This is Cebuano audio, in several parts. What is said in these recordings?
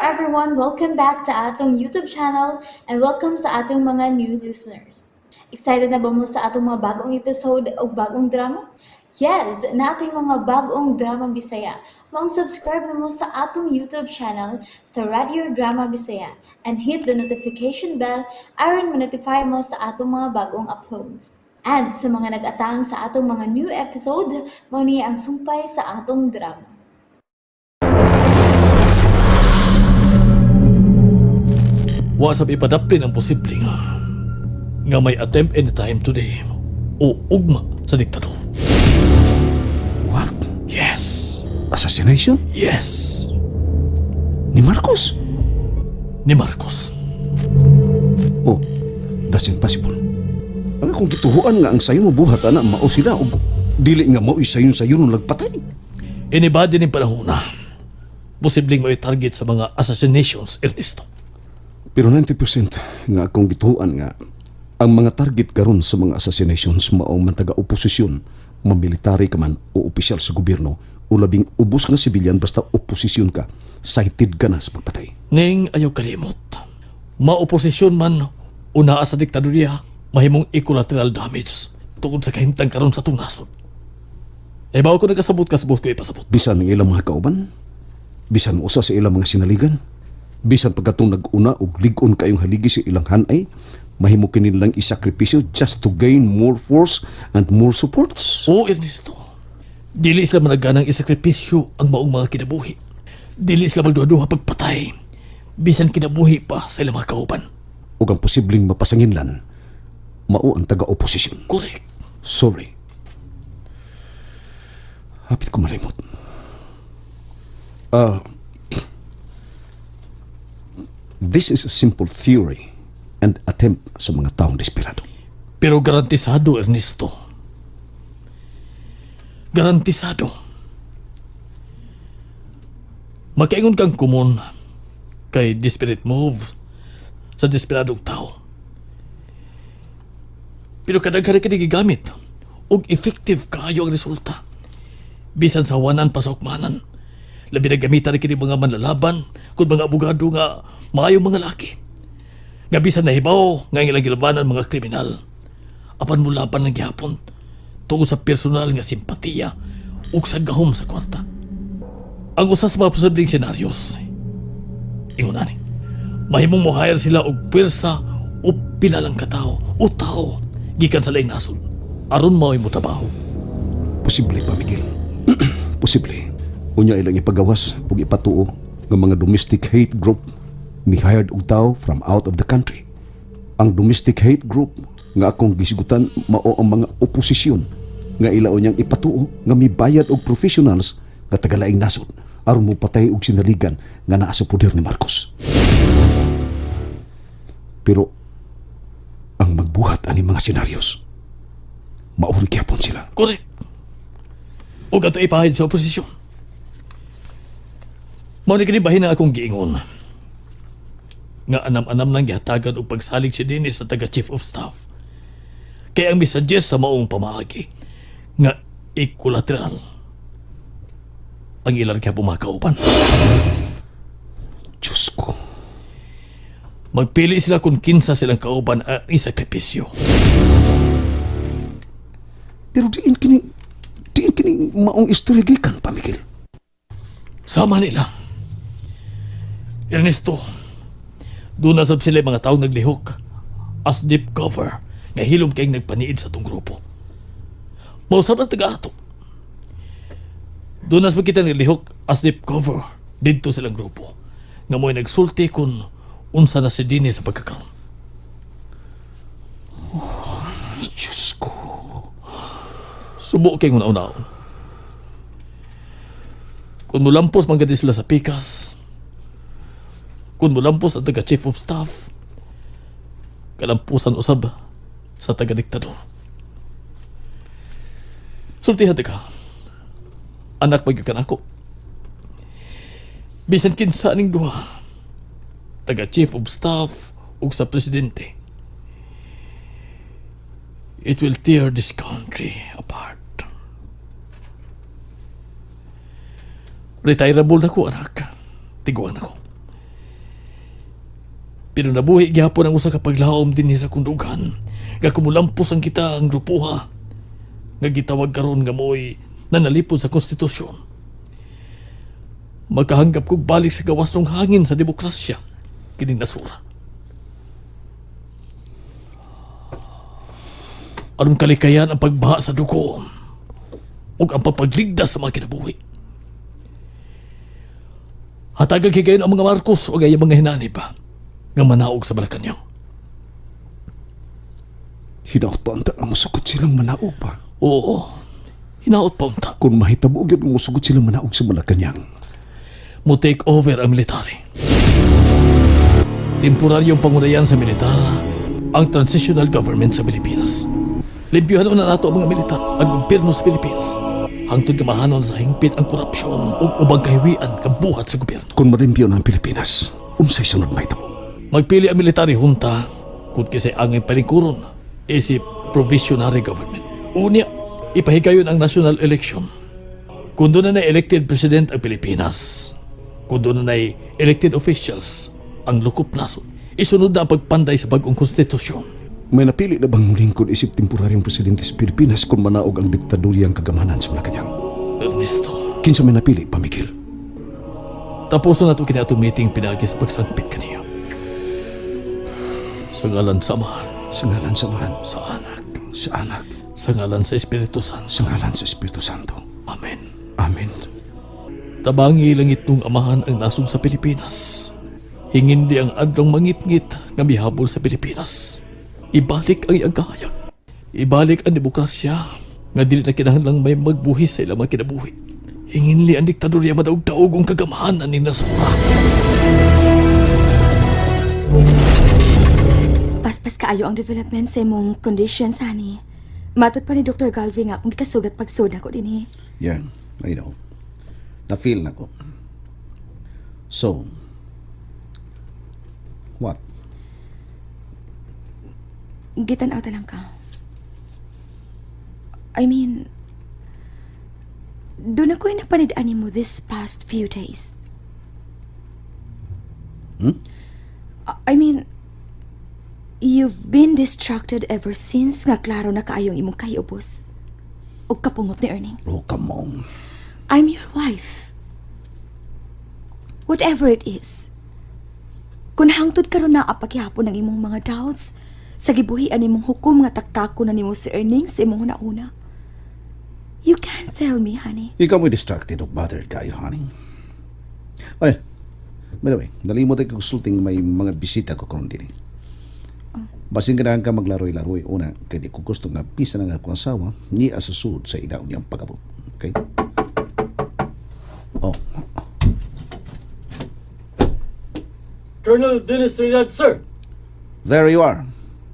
Everyone! Welcome back to atong YouTube channel and welcome sa atong mga new listeners. Excited na ba mo sa atong mga bagong episode o bagong drama? Yes, nating mga bagong drama Bisaya. Maong subscribe na mo sa atong YouTube channel sa Radio Drama Bisaya and hit the notification bell aron ma-notify mo sa atong mga bagong uploads. And sa mga nag-atang sa atong mga new episode, mao ni ang sumpay sa atong drama. Wa sab ipadaplin ang posible nga nga may attempt anytime today o ugma sa diktador. What? Yes. Assassination? Yes. Ni Marcos? Ni Marcos. Oh, that's impossible. Ano kung gituhuan nga ang sayo mo buhat ana mao sila og dili nga mao sayon sayon nung nagpatay? Inibadi ning panahon na posibleng may target sa mga assassinations, Ernesto. Pero 90% nga akong gituhuan nga ang mga target karon sa mga assassinations mao man taga-oposisyon, mamilitary ka man o opisyal sa gobyerno o labing ubos nga sibilyan, basta oposisyon ka, cited ka na sa pagpatay. Ning ayaw kalimot. Maoposisyon man o naa sa diktadurya, mahimong collateral damage tungod sa kahimtang karon sa atong nasod. Eh bawo ko nagkasabot kasabot ko ipasabot. Bisan ang ilang mga kauban, bisan usa sa ilang mga sinaligan, bisan pagkatong nag-una og lig-on kayong haligi sa ilang hanay, mahimo kini nilang isakripisyo just to gain more force and more supports. O Ernesto, dili sila managanang isakripisyo ang maong mga kinabuhi. Dili sila magduha-duha pagpatay. Bisan kinabuhi pa sa ilang mga kauban. Ug ang posibleng mapasanginlan, mao ang taga-oposisyon. Correct. Sorry. Hapit ko malimot. This is a simple theory and attempt sa mga taong desperado. Pero garantisado, Ernesto. Garantisado. Makaingon kang kumon kay desperate move sa desperadong tao. Pero kadaghan kini gigamit og effective kayo ang resulta. Bisan sa hawanan pa sa hukmanan. Labi na gamitan kini mga manlalaban kung mga abogado nga maayong mga laki. Nga bisan nahibaw nga ang ilang gilabanan mga kriminal. Apan mo laban ng gihapon tungod sa personal nga simpatiya ug sa gahom sa kwarta. Ang usa sa mga posibleng senaryos, ingon ani, mahimong mo hire sila og pwersa o pila lang katao o tao gikan sa laing nasod aron mao'y motrabaho. Posible pa, Miguel. Posible. Unya ilang ipagawas ug ipatuo nga mga domestic hate group mi hired og tao from out of the country. Ang domestic hate group nga akong gisgutan mao ang mga oposisyon nga ila unyang ipatuo nga mibayad og professionals nga tagalaing nasod aron mopatay og sinaligan nga naa sa poder ni Marcos. Pero ang magbuhat ani mga senaryos, mauri gyapon sila. Correct. Ug ato ipahid sa oposisyon. Mao ni kini bahin ang akong giingon. Nga anam-anam nang gihatagan og pagsalig si Dennis sa taga Chief of Staff. Kay ang misuggest sa maong pamaagi nga equilateral ang ilan kaya pumakauban. Diyos ko. Magpili sila kung kinsa silang kauban ang isakripisyo. Pero diin kini maong istorya gikan pa, Miguel. Sama nila. Ernesto, doon na sab sila yung mga taong naglihok as deep cover nga hilom kayong nagpaniid sa tong grupo. Mausap ang taga-ato. Doon na sab kita naglihok as deep cover didto silang grupo nga mo'y nagsulti kung unsa na si Dini sa pagkakaroon. Diyos ko. Subo kay una-unaon. Kung mulampos man gani sila sa pikas, kung mulampos ang taga chief of staff, kalampusan usab sa taga diktador. Sultihan ka. Anak magyud ka nako. Bisan kinsa ning duha, taga chief of staff ug sa presidente. It will tear this country apart. Retireable na ko, anak. Tiguan ako. Pero nabuhi gihapon ang usa ka paglaom dinhi sa akong dughan nga kumulampos ang kita ang grupuha nga gitawag karon nga mo'y nanalipod sa konstitusyon. Makahanggap kog balik sa gawas ng hangin sa demokrasya kining nasura. Aron kalikayan ang pagbaha sa dugo ug ang pagpagligtas sa mga kinabuhi. Hatagan kay gayon ang mga Marcos o gaya mga hinanib nga manaog sa Malacanang. Hinaot pa unta nga musugot silang manaog pa. Oo, hinaot pa unta. Kung mahitabo gyud nga musugot silang manaog sa Malacanang. Mo take over ang military. Temporaryong pangunayan sa militar ang transitional government sa Pilipinas. Limpyuhan na nato ang mga militar, ang gobyerno sa Pilipinas. Hangtod kamahanon sa hingpit ang korupsyon ug ubang kahiwian kabuhat sa gobyerno. Kung marimpyo na ang Pilipinas, unsay sunod mahitabo? Magpili ang military junta kung kisay angay palingkuron isip provisionary government. Unya, ipahigayon ang national election. Kung doon na elected president ang Pilipinas, kung doon na elected officials ang lukop nasod, isunod na ang pagpanday sa bagong konstitusyon. May napili na bang lingkod isip temporaryong presidente sa Pilipinas kung manaog ang diktadoryang kagamanan sa Malacanang? Ernesto, Kinsa may napili, pamikil? tapos na ito kini atong meeting pinagi sa pagsangpit kaniya. Sa ngalan sa Amahan, Sa ngalan sa Amahan, sa Anak, sa Anak, sa ngalan sa Espiritu Santo. sa ngalan sa Espiritu Santo. Amen. Amen. Tabangi langit nung amahan ang nasod sa Pilipinas. Hingin di ang adlong mangitngit nga mihabol sa Pilipinas. Ibalik ang iyang kahayag. Ibalik ang demokrasya nga dili na kinahanglang may magbuhis sa ilang mga kinabuhi. Hingin li ang diktadorya madaog-daog ang kagamahan ni nasura. Paspas kaayo ang development sa imong condition, Sani. Matod pa ni Dr. Galvin nga kung gikasugat pagsud ako dinhi. Yeah, I know. Na-feel na ko. So, what? Gitan-aw ta lang ka. I mean, doon ako'y napanid-an mo this past few days. Hmm? I mean, you've been distracted ever since nga klaro na kaayong imong kaiubos. Og kapungot ni Erning. Oh, come on. I'm your wife. Whatever it is. Kung hangtod karon naa paghihapon ang imong mga doubts, sa gibuhian nimong hukom nga taktakon na nimo si Erning sa imong una-una. You can't tell me, honey. Ikaw mo'y distracted o bothered kayo, honey. Ay, by the way, nalimot ay consulting may mga bisita ko karon dinhi. Basin ganahan ka maglaroy-laroy una, kay di ko gusto nga pisa na nga akong asawa, ni sa sud sa ilaw niyang pagabot. Okay? Oh, Colonel Dennis Trinidad, sir. There you are.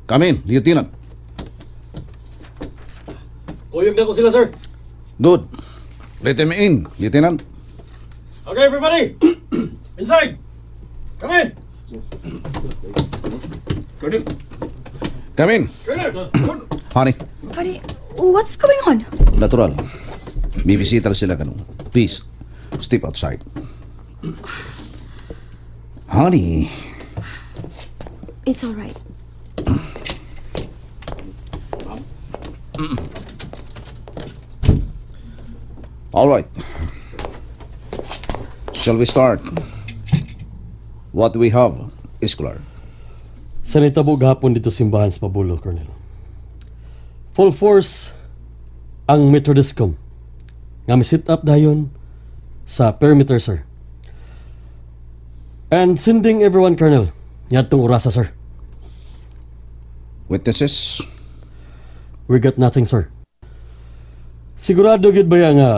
Come in, Lieutenant. Kuyog na ko sila, sir. Good. Let him in, Lieutenant. Okay, everybody. Inside. Come in. Colonel. Come in. Colonel. Honey, Honey, what's going on? Natural. May bisita sila kanong. Please, step outside. Honey, It's all right. All right. Shall we start? What we have, Escolar. Sa nitabo gahapon dito simbahan sa Pabulo, Colonel. Full force ang Metro Discom. Nga mi sit up dayon sa perimeter, sir. And sending everyone, Colonel, ngadtong orasa, sir. Witnesses? We got nothing, sir. Sigurado gyud ba nga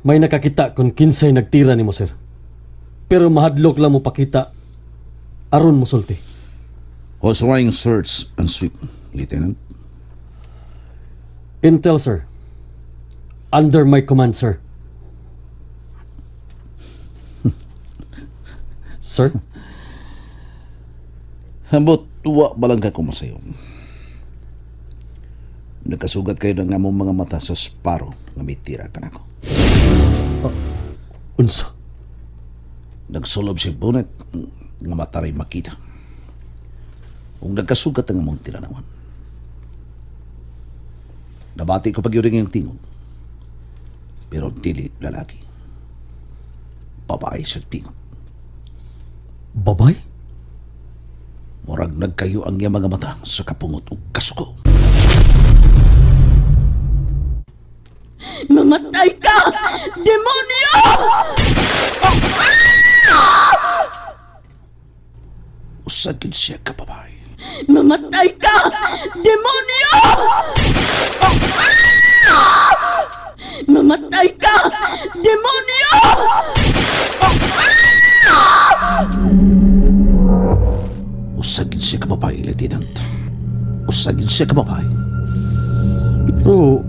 may nakakita kung kinsay nagtira nimo, sir. Pero mahadlok lang mo pakita aron mosulti. Who's running search and sweep, Lieutenant? Intel, sir. Under my command, sir. Sir? Hambot, tuwa balang ka kumasayo. Nagkasugat kayo ng among mga mata sa sparo nga may tira ka nako. Unsa? Nagsulob si Bonnet nga mata rin makita. Ug nagkasugat ang among tinanawan. Nabati ko pag iyong tingog. Pero dili lalaki. Babae sa tingog. Babay? Murag nagkayo ang iyang mga mata sa kapungot ug kasuko. Mamatay ka! Demonyo! Usa gyud siya ka babae. Mamatay ka! Demonyo! Mamatay ka! Demonyo! Usa gyud siya ka babae, Lieutenant. Usa gyud siya ka babae. Pero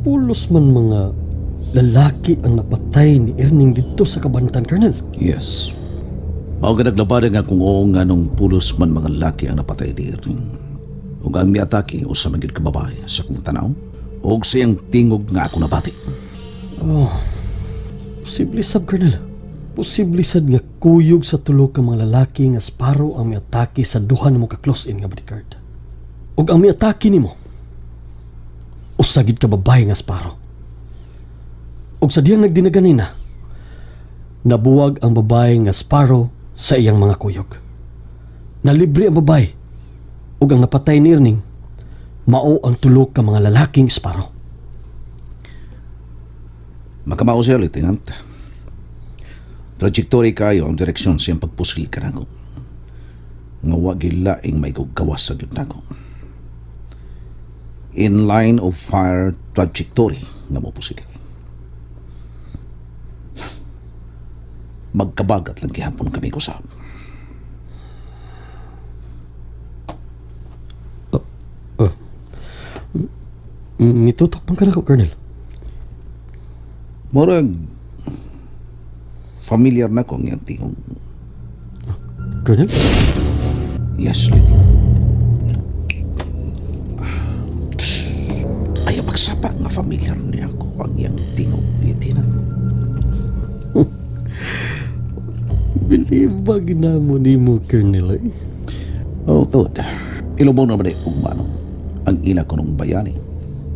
pulos man mga lalaki ang napatay ni Erning dito sa Kabantan, Colonel. Yes. Mao ka naglabada nga kung oo nga nung pulos man mga laki ang napatay ni Erning. Ug ang miatake usa man gyud ka babae sa kong tanaw ug sa iyang tingog nga ako nabati. Posible sab, Colonel. Posible sad nga kuyog sa tulo ka mga lalaki nga Sparrow ang miatake sa duha nimo ka close-in nga bodyguard. Ug ang miatake nimo, usa gid ka babae nga Sparrow. Ug sa diyang nagdinaganina, nabuwag ang babae nga Sparrow sa iyang mga kuyog. Nalibre ang babae ug ang napatay ni Erning mao ang tulo ka mga lalaking Sparrow. Makamao siya, Lieutenant. Trajectory kayo ang direksyon sa iyang pagpusil ka nako. Nga wa gilaing may gawas sa gyud nako. In line of fire trajectory nga mo pusil. Magkabagat lang gihapon kami kusab. Mitutok man ka nako, Colonel. Murag familiar na ko ang iyang tingog. Colonel? Yes, Lieutenant. Ayaw pagsapa nga familiar niya ako ang iyang tingog, Lieutenant. Bilib ba ginamo nimo, Colonel? Eh? Oh, tuod. Ilubong na ba ni ugma, no? Ang ila ko nung bayani.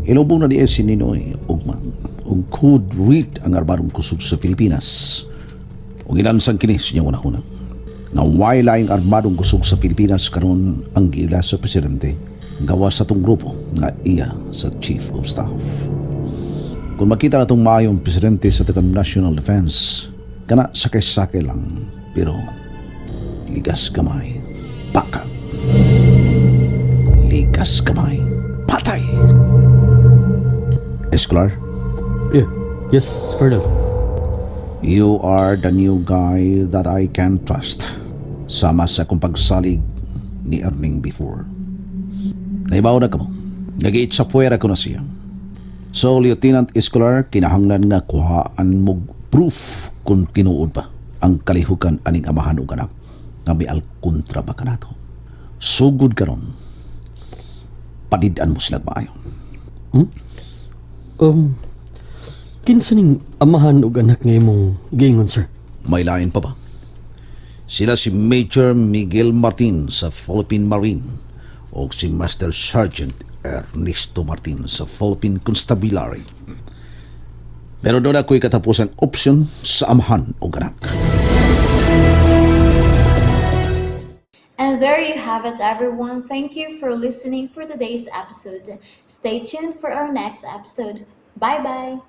Ilubong na di si Ninoy ugma. Ug could read ang armadong kusog sa Pilipinas. Ug ilansang kini sa inyong unahuna. Nga way laing armadong kusog sa Pilipinas karon ang giila sa presidente gawas sa tong grupo nga iya sa Chief of Staff. Kung makita na itong maayong presidente sa tagang National Defense, kana sakay-sakay lang, pero ligas gamay, paka. Ligas gamay, patay. Escolar, Yeah. Yes, Colonel. You are the new guy that I can trust. Sama sa akong pagsalig ni Erning before. Naibaw na kamo. Nagiit sa puwera ko na siya. So, Lieutenant Escolar, kinahanglan nga kuhaan mo proof kung tinuod ba ang kalihukan aning amahan ug anak nga may alkontra ba kanato. Sugod karon, padid-an mo sila maayo. Kinsa ning amahan ug anak nga imong giingon, sir? May lain pa ba? Sila si Major Miguel Martin sa Philippine Marine o si Master Sergeant Ernesto Martin sa Philippine Constabulary. Pero doon ako'y katapusang option sa amahan o anak. And there you have it, everyone. Thank you for listening for today's episode. Stay tuned for our next episode. Bye bye.